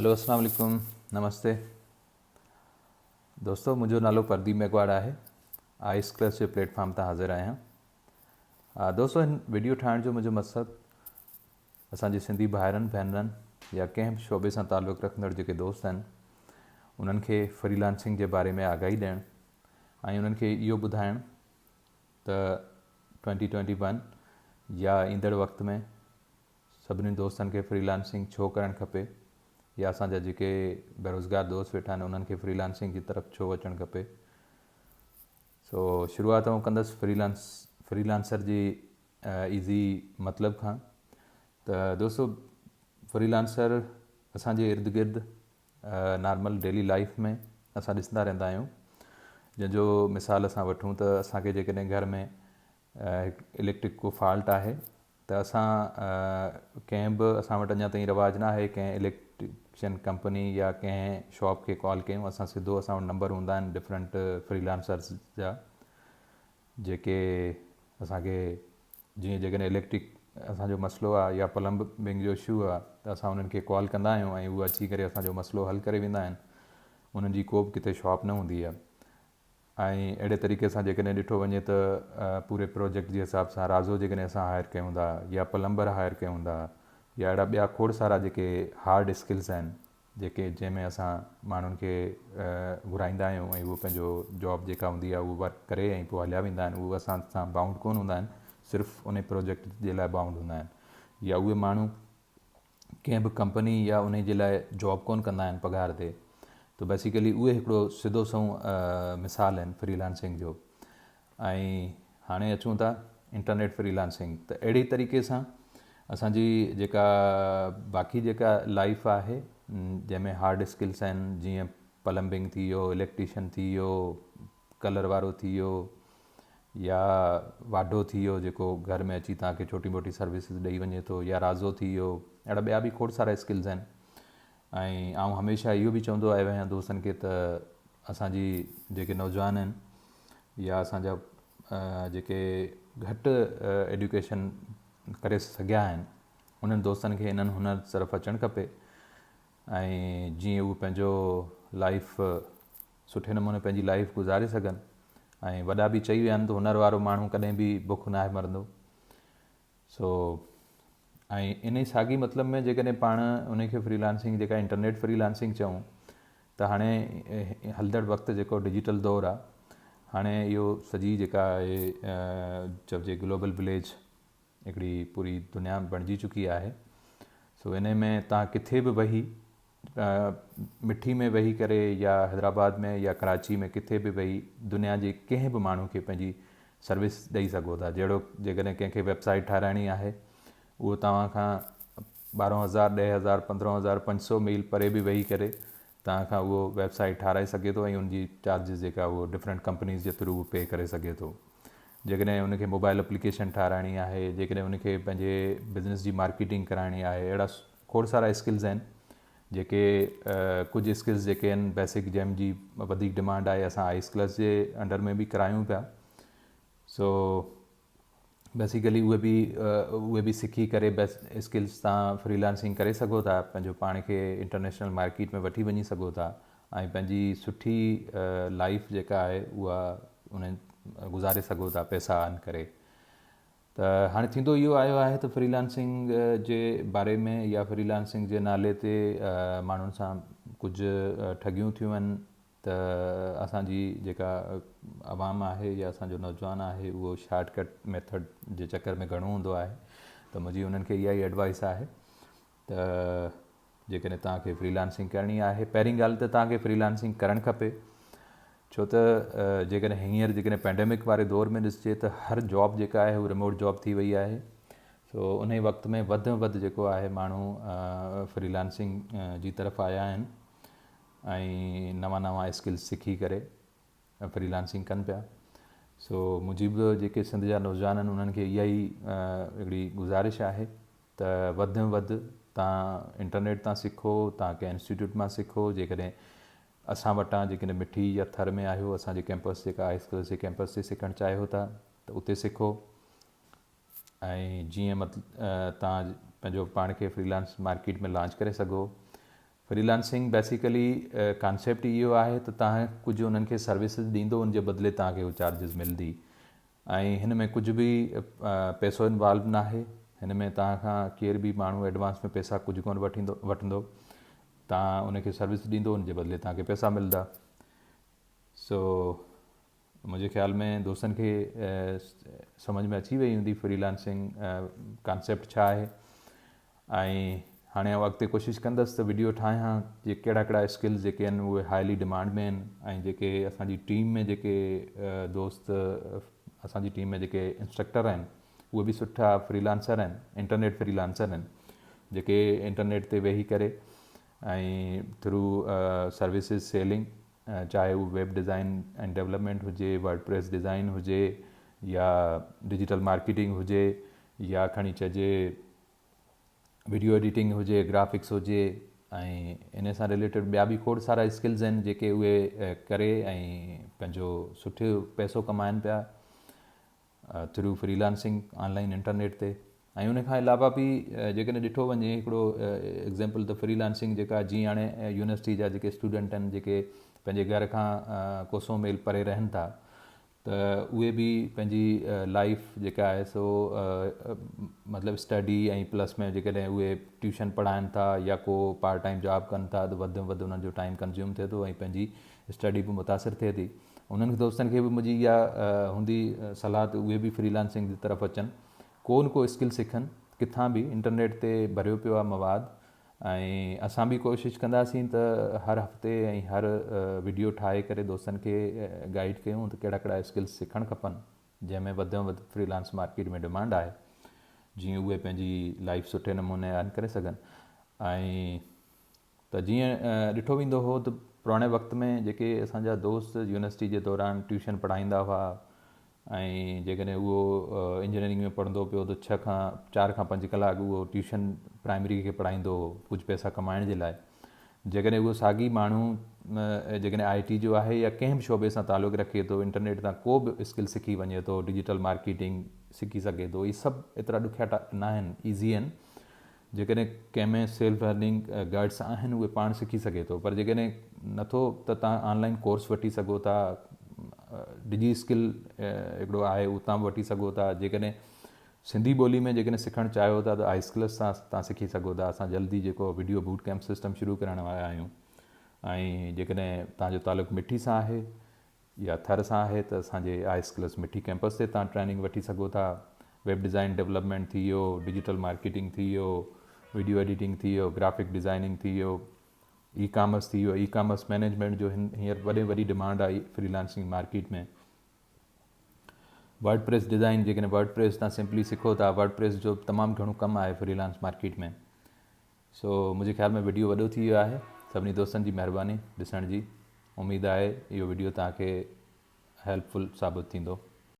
Hello اسلام عليڪم نمستي دوستو منهنجو نالو پرديپ ميگواڙ آهي آئس ڪلس جي پليٽ فارم تان حاضر آهيان دوستو هن ويڊيو ٺاهڻ جو منهنجو مقصد اسان جي سنڌي ڀائرن ڀينرن يا ڪنهن به شعبي سان تعلق رکندڙ جيڪي دوست آهن انهن کي فري لانسنگ جي باري ۾ آگاهي ڏيڻ ۽ انهن کي اهو ٻڌائڻ ته 2021 يا ايندڙ وقت ۾ سڀني دوستن کي فري لانسنگ ڇو ڪرڻ کپي يا اسان جا جيڪي بيروزگار دوست ويٺا آهن انهن کي فري لانسنگ جي طرف ڇو اچڻ کپي. سو شروعات آئون ڪندس فري لانس فري لانسر جي ايزي مطلب کان ته دوستو فري لانسر اسان جي ارد گرد نارمل ڊيلي لائف ۾ اسان ڏسندا رهندا آهيون جنهن جو مثال اسان وٺون ته اسان کي جيڪڏهن گهر ۾ اليڪٽرڪ ڪو فالٽ آهي ته اسان ڪنهن به اسان وٽ اڃا تائين رواج نه آهي ڪنهن اليڪٽريشن ڪمپني يا ڪنهن شاپ کي ڪال ڪيون اسان سڌو اسان وٽ نمبر هوندا آهن ڊفرنٽ فري لانسرز جا جيڪي اسان کي جيئن جيڪڏهن اليڪٽرڪ اسان جو مسئلو آهي يا پلمبنگ جو اشو آهي ته اسان انهن کي ڪال ڪندا آهيون ۽ هو اچي ڪري اسان جو مسئلو حل ڪري ويندا آهن انهن جي ڪو به ڪٿي شاپ نه هوندي آهي ۽ اهڙي طريقي سان جيڪڏهن ڏٺو وڃي ته پوري پروجيڪٽ جي حساب سان رازو جيڪڏهن اسان هائر ڪيون ٿا يا پلمبر هائر ڪيون ٿا يا اهڙا ٻيا کوڙ سارا جيڪي هارڊ اسڪلز آهن جيڪي جنهن ۾ اسان ماڻهن کي گهرائيندا آهيون ۽ اهو پنهنجو جاب جيڪا هوندي آهي اهو ورڪ ڪري ۽ پوء هليا ويندا آهن اهو اسان سان بائونڊ ڪونه هوندا آهن صرف ان پروجيڪٽ جي لاء بائونڊ هوندا آهن يا اهي ماڻهو ڪنهن به ڪمپني يا انهي جي لاء جاب ڪونه ڪندا آهن پگهار تي ته بيسيڪلي اهي هڪڙو سڌو سنئون مثال آهن فري لانسنگ جو ۽ هاڻي اچون ٿا انٽرنيٽ فري لانسنگ ته اهڙي طريقي سان اسان جي جيڪا باقي جيڪا لائف آهي جنهن ۾ هارڊ اسڪلس آهن جيئن پلمبنگ ٿي ويو اليڪٽريشن ٿي ويو ڪلر وارو ٿي ويو يا واڍو ٿي ويو جيڪو گهر ۾ اچي توهان کي ڇوٽي موٽي سروسز ڏئي وڃي ٿو يا رازو ٿي ويو اهڙا ٻيا به کوڙ سارا اسڪلز آهن ۽ آئون هميشه اهو به چوندو آيو آهيان دوستن کي ته اسان جي جيڪي نوجوان آهن يا اسان جا جيڪي گهٽ ايڊيوڪيشن ڪري سگهيا آهن انهن دوستن کي انهن هنر طرف اچڻ کپي ۽ جيئن هو پنهنجو لائف سٺي نموني پنهنجي لائيف گذاري سگهن ۽ وڏا به چئي ويا آهن ته هنر وارو ماڻهو ڪڏهن به بک ناهي مرندو سو ۽ ان ساڳي مطلب ۾ جيڪڏهن پاڻ ان کي فري لانسنگ جيڪا انٽرنيٽ فري لانسنگ چئون ته هاڻي هلندڙ وقت جيڪو ڊجيٽل دور آهي هاڻي اهو سڄي جيڪا آهي چئجي گلوبل وليج هڪڙي پوري دنيا بڻجي چڪي آهي سو انهي ۾ توهان ڪٿي به ويهي مٺي ۾ ويهي ڪري يا حيدرآباد ۾ يا ڪراچي ۾ ڪٿي به ويهي دنيا جي ڪنهن به ماڻهو کي پنهنجي سروس ڏئي سگهو ٿا جهڙو جيڪڏهن ڪنهن کي ويب سائيٽ ٺاهرائڻي آهي اهو توهان کان ٻارهن هزار ڏهه هزار پندرهن هزار پنج سو ميل پري به ويهي ڪري توهان کان اهو ويب سائيٽ ٺاهرائي سگهي ٿو ۽ ان جي چارجز جيڪا اهو ڊفرنٽ ڪمپنيز جي ٿرو پي ڪري سگهي ٿو جيڪڏهن ان کي موبائل اپليڪيشن ٺاهرائڻي آهي جيڪڏهن ان کي پنهنجي بزنس جي مارڪيٽنگ ڪرائڻي آهي اهڙا کوڙ سارا اسڪلز آهن جيڪي ڪجهه اسڪلز جيڪي آهن بيسڪ جنهن جي وڌيڪ ڊمانڊ آهي اسان آئس ڪلس جي انڊر ۾ به ڪرايون پيا سو بيسيڪلي اهي به اهي به سکي ڪري بيس اسڪلز تان فري لانسنگ ڪري سگهو ٿا پنهنجو پاڻ کي انٽرنيشنل مارڪيٽ ۾ وٺي وڃي سگهو ٿا ۽ پنهنجي سٺي لائف جيڪا آهي اها ان گذاري سگهو ٿا پئسا ارن ڪري ته هاڻي ٿيندو اهو آيو آهي ته فري لانسنگ جي باري ۾ يا فري لانسنگ جي نالي تي ماڻهن سان ڪجهه ٺڳيون ٿيون آهن ته اسان جي جيڪا عوام آهي يا اسان جو نوجوان آهي اهو شارٽ ڪٽ ميٿڊ جي چڪر ۾ گهڻو هوندو آهي ته منهنجي انهن کي اها ئي ايڊوائس آهي ته جيڪڏهن توهان کي فري لانسنگ ڪرڻي آهي پهرين ڳالهه ته توهان کي فري لانسنگ ڪرڻ کپي ڇو ته جيڪڏهن هينئر جيڪڏهن پينڊيمڪ واري دور ۾ ڏسجي ته هر جاب جيڪا آهي هو ريموٽ جاب ٿي وئي آهي سو ان وقت ۾ وڌ ۾ وڌ جيڪو آهي ماڻهو فري لانسنگ جي طرف آيا آهن ۽ نوان نوان اسڪلز سکي ڪري فري لانسنگ ڪن پيا سو منهنجي به جيڪي سنڌ جا نوجوان آهن انهن کي اها ئي هڪڙي گذارش آهي ته وڌ ۾ وڌ تان انٽرنيٽ تان سکو تان ڪنهن انسٽيٽيوٽ مان سکو جيڪڏهن اسان وٽان جيڪڏهن مٺي يا ٿر ۾ آهيو اسان جي ڪيمپس جيڪا آئي اسڪلز جي ڪيمپس تي سکڻ چاهيو ٿا ته اتي سکو ۽ جيئن مطلب تان پنهنجو پاڻ کي فري لانس مارڪيٽ ۾ لانچ ڪري سگهو. فريلانسنگ بيسيڪلي ڪانسيپٽ ئي اهو آهي ته توهان ڪجهه انهن کي سروسز ڏيندو ان جي بدلي توهان کي هو چارجز ملندي ۽ هن ۾ ڪجهه به پئسو انوالو ناهي هن ۾ توهان کان ڪير به ماڻهو ايڊوانس ۾ پئسا ڪجهه ڪونه وٺيندو وٺندو توهان ان کي سروس ڏيندو ان جي بدلي توهان کي پئسا ملندا سو منهنجي خيال ۾ دوستن کي سمجهه ۾ اچي وئي هوندي فري لانسنگ ڪانسيپٽ ڇا آهي ۽ هاڻي آئون اڳتي ڪوشش ڪندس ته وڊيو ٺاهيان جي ڪهڙا ڪهڙا اسڪلز جيڪي آهن اهي هائلي ڊمانڊ ۾ آهن ۽ جيڪي اسان جي ٽيم ۾ جيڪي دوست اسان جي ٽيم ۾ جيڪي انسٽرڪٽر آهن اهي به سٺا فري لانسر آهن انٽرنيٽ فري لانسر آهن جيڪي انٽرنيٽ تي ويهي ڪري ۽ ٿرو سروسز سيلنگ چاهي هو ويب ڊزائن ۽ ڊولپمينٽ هجي، ورڊ پريس ڊزائن هجي يا ڊجيٽل مارڪيٽنگ هجي يا کڻي چئجي وڊيو ايڊيٽنگ هجي، گرافڪس هجي ۽ ان سان رليٽيڊ ٻيا به کوڙ سارا اسڪلز آهن جيڪي اهي ڪري ۽ پنهنجو سٺو پئسو ڪمائن پيا. Through free lancing on line internet تي ۽ ان کان علاوه به جيڪڏهن ڏٺو وڃي هڪڙو ايگزامپل ته فري لانسنگ جيڪا جيئن هاڻي يونيورسٽي جا جيڪي اسٽوڊنٽ آهن جيڪي پنهنجي گهر کان ڪوسون ميل پري رهن ٿا ته اهي به پنهنجي لائف جيڪا آهي سو مطلب اسٽڊي ۽ پلس ۾ جيڪڏهن اهي ٽيوشن پڙهائن ٿا يا ڪو پارٽ ٽائم جاب ڪن ٿا ته وڌ ۾ وڌ انهن جو ٽائم ڪنزيوم ٿئي ٿو ۽ پنهنجي اسٽڊي به متاثر ٿئي ٿي انهن دوستن کي به منهنجي اها هوندي صلاح ته اهي به فري لانسنگ جي طرف اچن ڪو نه ڪو اسڪل سکن ڪٿان به انٽرنيٽ تي ڀريو پيو آهي مواد ۽ اسان به ڪوشش ڪنداسين ته هر هفتي ۽ هر وڊيو ٺاهي ڪري دوستن کي گائيڊ ڪيون ته ڪهڙا ڪهڙا اسڪلس سکڻ کپن جنهن ۾ وڌ ۾ وڌ فري لانس مارڪيٽ ۾ ڊمانڊ آهي جيئن اهي پنهنجي لائف سٺي نموني ارن ڪري سگهن ۽ ته جيئن ڏٺو ويندو هو ته پراڻي وقت ۾ جيڪي اسان جا دوست يونيورسٽي جي دوران ٽيوشن پڙهائيندا هئا ۽ جيڪڏهن اهو انجنيئرنگ ۾ پڙهندو پيو ته ڇهه کان چار کان پنج ڪلاڪ اهو ٽيوشن پرائمري کي پڙهائيندو هو ڪجهه پئسا ڪمائڻ جي لاء جيڪڏهن اهو ساڳي ماڻهو جيڪڏهن آء ٽي جو آهي يا ڪنهن به شعبي سان تعلق رکي ٿو انٽرنيٽ تان ڪو به اسڪل سکي وڃي ٿو ڊجيٽل مارڪيٽنگ سکي سگهي ٿو اهي سڀ ايترا ڏکيا نه آهن ايزي آهن جيڪڏهن ڪنهن ۾ سيلف لرننگ گائيڊس آهن اهي پاڻ سکي سگهي ٿو پر جيڪڏهن نٿو ته توهان آن لائن ڪورس وٺي سگهو ٿا ڊجي اسڪل هڪڙو آهي اتان به وٺي سگهو ٿا جيڪڏهن سنڌي ٻولي ۾ جيڪڏهن سکڻ چاهيو ٿا ته آء اسڪلس سان توهان سکي سگهو ٿا اسان جلدي جيڪو وڊيو بوٽ ڪيمپ سسٽم شروع ڪرڻ وارا آهيون ۽ جيڪڏهن توهان جو تعلق مٺي سان آهي يا ٿر سان آهي ته اسان جي آء اسڪلس مٺي ڪيمپس تي توهان ٽريننگ وٺي سگهو ٿا. ويب ڊزائن ڊولپمينٽ ٿي ويو، ڊجيٽل مارڪيٽنگ ٿي ويو، وڊيو ايڊيٽنگ ٿي ويو، گرافڪ ڊزائننگ ٿي ويو، اي ڪامرس ٿي ويو، اي ڪامرس مينيجمينٽ جو هينئر وڏي وڏي ڊمانڊ آهي free lancing market ۾. Word press design جيڪڏهن ورڊ پريس توهان سمپلي سکو ٿا ورڊ پريس جو تمام گهڻو ڪم آهي فري لانس مارڪيٽ ۾. سو منهنجي خيال ۾ وڊيو وڏو ٿي ويو آهي سڀني دوستن جي مهرباني ڏسڻ جي اميد آهي اهو وڊيو توهان کي هيلپ فل ثابت ٿيندو.